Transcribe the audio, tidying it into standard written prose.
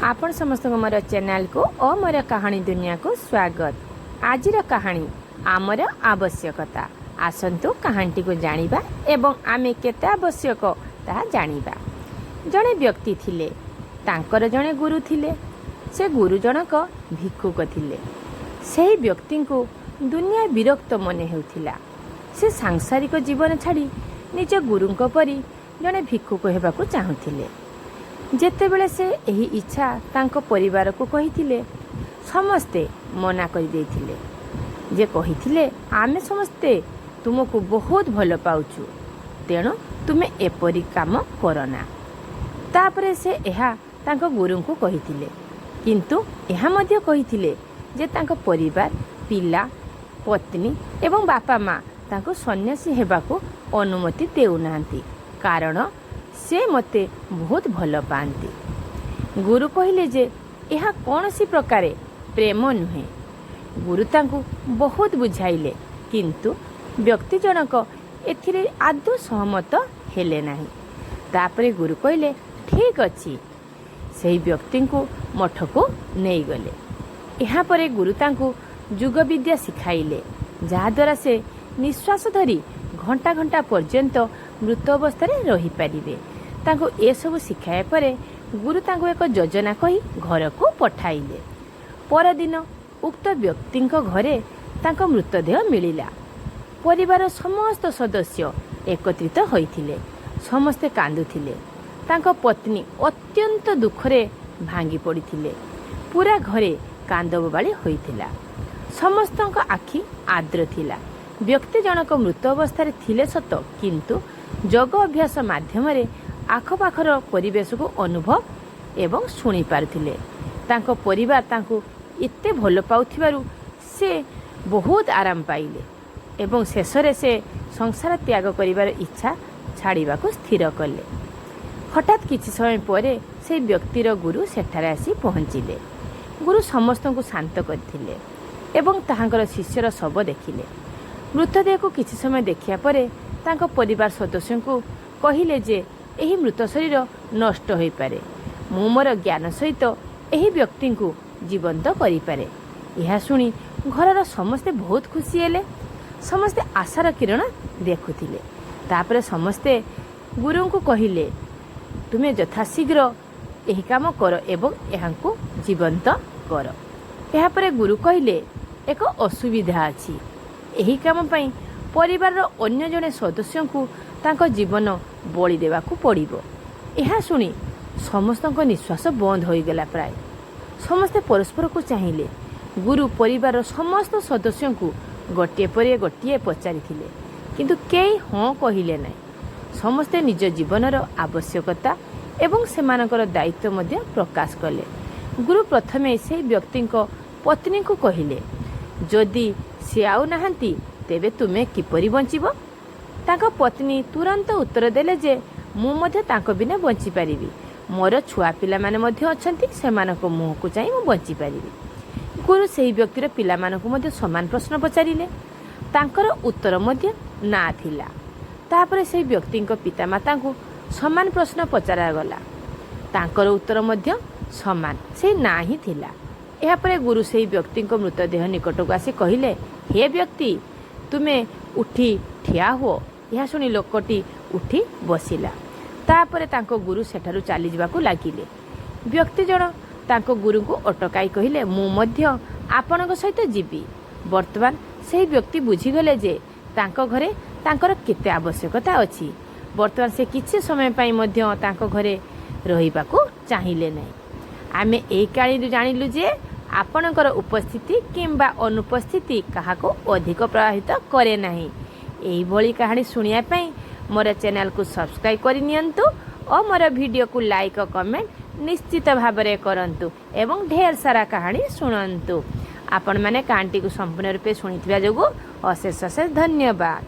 ଆପଣ ସମସ୍ତଙ୍କୁ ମୋର ଚ୍ୟାନେଲକୁ ଓ ମୋର କାହାଣୀ ଦୁନିଆକୁ ସ୍ୱାଗତ। ଆଜିର କାହାଣୀ ଆମର ଆବଶ୍ୟକତା। ଆସନ୍ତୁ କାହାଣୀଟିକୁ ଜାଣିବା ଏବଂ ଆମେ କେତେ ଆବଶ୍ୟକ ତାହା ଜାଣିବା। ଜଣେ ବ୍ୟକ୍ତି ଥିଲେ। ତାଙ୍କର ଜଣେ ଗୁରୁ ଥିଲେ। ସେ ଗୁରୁ ଜଣକ ଭିକ୍ଷୁକ ଥିଲେ। ସେହି ବ୍ୟକ୍ତିଙ୍କୁ ଦୁନିଆ ବିରକ୍ତ ମନେ ହେଉଥିଲା। ସେ ସାଂସାରିକ ଜୀବନ ଛାଡ଼ି ନିଜ ଗୁରୁଙ୍କ ପରି ଜଣେ ଭିକ୍ଷୁକ ହେବାକୁ ଚାହୁଁଥିଲେ। ଯେତେବେଳେ ସେ ଏହି ଇଚ୍ଛା ତାଙ୍କ ପରିବାରକୁ କହିଥିଲେ, ସମସ୍ତେ ମନା କରିଦେଇଥିଲେ ଯେ କହିଥିଲେ, "ଆମେ ସମସ୍ତେ ତୁମକୁ ବହୁତ ଭଲ ପାଉଛୁ, ତେଣୁ ତୁମେ ଏପରି କାମ କରନା।" ତାପରେ ସେ ଏହା ତାଙ୍କ ଗୁରୁଙ୍କୁ କହିଥିଲେ, କିନ୍ତୁ ଏହା ମଧ୍ୟ କହିଥିଲେ ଯେ ତାଙ୍କ ପରିବାର, ପିଲା, ପତ୍ନୀ ଏବଂ ବାପା ମା ତାଙ୍କୁ ସନ୍ନ୍ୟାସୀ ହେବାକୁ ଅନୁମତି ଦେଉନାହାନ୍ତି, କାରଣ ସେ ମୋତେ ବହୁତ ଭଲ ପାଆନ୍ତି। ଗୁରୁ କହିଲେ ଯେ ଏହା କୌଣସି ପ୍ରକାରେ ପ୍ରେମ ନୁହେଁ। ଗୁରୁ ତାଙ୍କୁ ବହୁତ ବୁଝାଇଲେ, କିନ୍ତୁ ବ୍ୟକ୍ତି ଜଣକ ଏଥିରେ ଆଦୌ ସହମତ ହେଲେ ନାହିଁ। ତାପରେ ଗୁରୁ କହିଲେ, "ଠିକ୍ ଅଛି।" ସେହି ବ୍ୟକ୍ତିଙ୍କୁ ମଠକୁ ନେଇଗଲେ। ଏହାପରେ ଗୁରୁ ତାଙ୍କୁ ଯୋଗବିଦ୍ୟା ଶିଖାଇଲେ, ଯାହାଦ୍ୱାରା ସେ ନିଶ୍ୱାସ ଧରି ଘଣ୍ଟା ଘଣ୍ଟା ପର୍ଯ୍ୟନ୍ତ ମୃତ ଅବସ୍ଥାରେ ରହିପାରିବେ। ତାଙ୍କୁ ଏସବୁ ଶିଖାଇବା ପରେ ଗୁରୁ ତାଙ୍କୁ ଏକ ଯୋଜନା କହି ଘରକୁ ପଠାଇଲେ। ପରଦିନ ଉକ୍ତ ବ୍ୟକ୍ତିଙ୍କ ଘରେ ତାଙ୍କ ମୃତଦେହ ମିଳିଲା। ପରିବାର ସମସ୍ତ ସଦସ୍ୟ ଏକତ୍ରିତ ହୋଇଥିଲେ। ସମସ୍ତେ କାନ୍ଦୁଥିଲେ। ତାଙ୍କ ପତ୍ନୀ ଅତ୍ୟନ୍ତ ଦୁଃଖରେ ଭାଙ୍ଗି ପଡ଼ିଥିଲେ। ପୁରା ଘରେ କାନ୍ଦ ବୋବାଳି ହୋଇଥିଲା। ସମସ୍ତଙ୍କ ଆଖି ଆର୍ଦ୍ର ଥିଲା। ବ୍ୟକ୍ତି ଜଣକ ମୃତ ଅବସ୍ଥାରେ ଥିଲେ ସତ, କିନ୍ତୁ ଯୋଗ ଅଭ୍ୟାସ ମାଧ୍ୟମରେ ଆଖପାଖର ପରିବେଶକୁ ଅନୁଭବ ଏବଂ ଶୁଣି ପାରୁଥିଲେ। ତାଙ୍କ ପରିବାର ତାଙ୍କୁ ଏତେ ଭଲ ପାଉଥିବାରୁ ସେ ବହୁତ ଆରାମ ପାଇଲେ ଏବଂ ଶେଷରେ ସେ ସଂସାର ତ୍ୟାଗ କରିବାର ଇଚ୍ଛା ଛାଡ଼ିବାକୁ ସ୍ଥିର କଲେ। ହଠାତ୍ କିଛି ସମୟ ପରେ ସେହି ବ୍ୟକ୍ତିର ଗୁରୁ ସେଠାରେ ଆସି ପହଞ୍ଚିଲେ। ଗୁରୁ ସମସ୍ତଙ୍କୁ ଶାନ୍ତ କରିଥିଲେ ଏବଂ ତାହାଙ୍କର ଶିଷ୍ୟର ଶବ ଦେଖିଲେ। ମୃତଦେହକୁ କିଛି ସମୟ ଦେଖିବା ପରେ ତାଙ୍କ ପରିବାର ସଦସ୍ୟଙ୍କୁ କହିଲେ ଯେ ଏହି ମୃତ ଶରୀର ନଷ୍ଟ ହୋଇପାରେ, ମୁଁ ମୋର ଜ୍ଞାନ ସହିତ ଏହି ବ୍ୟକ୍ତିଙ୍କୁ ଜୀବନ୍ତ କରିପାରେ। ଏହା ଶୁଣି ଘରର ସମସ୍ତେ ବହୁତ ଖୁସି ହେଲେ। ସମସ୍ତେ ଆଶାର କିରଣ ଦେଖୁଥିଲେ। ତାପରେ ସମସ୍ତେ ଗୁରୁଙ୍କୁ କହିଲେ, "ତୁମେ ଯଥାଶୀଘ୍ର ଏହି କାମ କର ଏବଂ ଏହାଙ୍କୁ ଜୀବନ୍ତ କର।" ଏହାପରେ ଗୁରୁ କହିଲେ, "ଏକ ଅସୁବିଧା ଅଛି। ଏହି କାମ ପାଇଁ ପରିବାରର ଅନ୍ୟ ଜଣେ ସଦସ୍ୟଙ୍କୁ ତାଙ୍କ ଜୀବନ ବଳି ଦେବାକୁ ପଡ଼ିବ।" ଏହା ଶୁଣି ସମସ୍ତଙ୍କ ନିଶ୍ୱାସ ବନ୍ଦ ହୋଇଗଲା ପ୍ରାୟ। ସମସ୍ତେ ପରସ୍ପରକୁ ଚାହିଁଲେ। ଗୁରୁ ପରିବାରର ସମସ୍ତ ସଦସ୍ୟଙ୍କୁ ଗୋଟିଏ ପରେ ଗୋଟିଏ ପଚାରିଥିଲେ, କିନ୍ତୁ କେହି ହଁ କହିଲେ ନାହିଁ। ସମସ୍ତେ ନିଜ ଜୀବନର ଆବଶ୍ୟକତା ଏବଂ ସେମାନଙ୍କର ଦାୟିତ୍ୱ ମଧ୍ୟ ପ୍ରକାଶ କଲେ। ଗୁରୁ ପ୍ରଥମେ ସେହି ବ୍ୟକ୍ତିଙ୍କ ପତ୍ନୀଙ୍କୁ କହିଲେ, "ଯଦି ସେ ଆଉ ନାହାନ୍ତି, ତେବେ ତୁମେ କିପରି ବଞ୍ଚିବ?" ତାଙ୍କ ପତ୍ନୀ ତୁରନ୍ତ ଉତ୍ତର ଦେଲେ ଯେ ମୁଁ ମଧ୍ୟ ତାଙ୍କ ବିନା ବଞ୍ଚିପାରିବି। ମୋର ଛୁଆ ପିଲାମାନେ ମଧ୍ୟ ଅଛନ୍ତି। ସେମାନଙ୍କ ମୁହଁକୁ ଚାହିଁ ମୁଁ ବଞ୍ଚିପାରିବି। ଗୁରୁ ସେହି ବ୍ୟକ୍ତିର ପିଲାମାନଙ୍କୁ ମଧ୍ୟ ସମାନ ପ୍ରଶ୍ନ ପଚାରିଲେ। ତାଙ୍କର ଉତ୍ତର ମଧ୍ୟ ନା ଥିଲା। ତାପରେ ସେହି ବ୍ୟକ୍ତିଙ୍କ ପିତାମାତାଙ୍କୁ ସମାନ ପ୍ରଶ୍ନ ପଚରାଗଲା। ତାଙ୍କର ଉତ୍ତର ମଧ୍ୟ ସମାନ, ସେଇ ନା ହିଁ ଥିଲା। ଏହାପରେ ଗୁରୁ ସେହି ବ୍ୟକ୍ତିଙ୍କ ମୃତଦେହ ନିକଟକୁ ଆସି କହିଲେ, "ହେ ବ୍ୟକ୍ତି, ତୁମେ ଉଠି ଠିଆ ହୁଅ।" ଏହା ଶୁଣି ଲୋକଟି ଉଠି ବସିଲା। ତାପରେ ତାଙ୍କ ଗୁରୁ ସେଠାରୁ ଚାଲିଯିବାକୁ ଲାଗିଲେ। ବ୍ୟକ୍ତି ଜଣ ତାଙ୍କ ଗୁରୁଙ୍କୁ ଅଟକାଇ କହିଲେ, "ମୁଁ ମଧ୍ୟ ଆପଣଙ୍କ ସହିତ ଯିବି।" ବର୍ତ୍ତମାନ ସେହି ବ୍ୟକ୍ତି ବୁଝିଗଲେ ଯେ ତାଙ୍କ ଘରେ ତାଙ୍କର କେତେ ଆବଶ୍ୟକତା ଅଛି। ବର୍ତ୍ତମାନ ସେ କିଛି ସମୟ ପାଇଁ ମଧ୍ୟ ତାଙ୍କ ଘରେ ରହିବାକୁ ଚାହିଁଲେ ନାହିଁ। ଆମେ ଏହି କାହାଣୀରୁ ଜାଣିଲୁ ଯେ ଆପଣଙ୍କର ଉପସ୍ଥିତି କିମ୍ବା ଅନୁପସ୍ଥିତି କାହାକୁ ଅଧିକ ପ୍ରଭାବିତ କରେ ନାହିଁ। ଏହିଭଳି କାହାଣୀ ଶୁଣିବା ପାଇଁ ମୋର ଚ୍ୟାନେଲକୁ ସବସ୍କ୍ରାଇବ୍ କରିନିଅନ୍ତୁ ଓ ମୋର ଭିଡ଼ିଓକୁ ଲାଇକ୍ ଓ କମେଣ୍ଟ ନିଶ୍ଚିତ ଭାବରେ କରନ୍ତୁ ଏବଂ ଢେର ସାରା କାହାଣୀ ଶୁଣନ୍ତୁ। ଆପଣମାନେ କାହାଣୀଟିକୁ ସମ୍ପୂର୍ଣ୍ଣ ରୂପେ ଶୁଣିଥିବା ଯୋଗୁଁ ଅଶେଷ ଅଶେଷ ଧନ୍ୟବାଦ।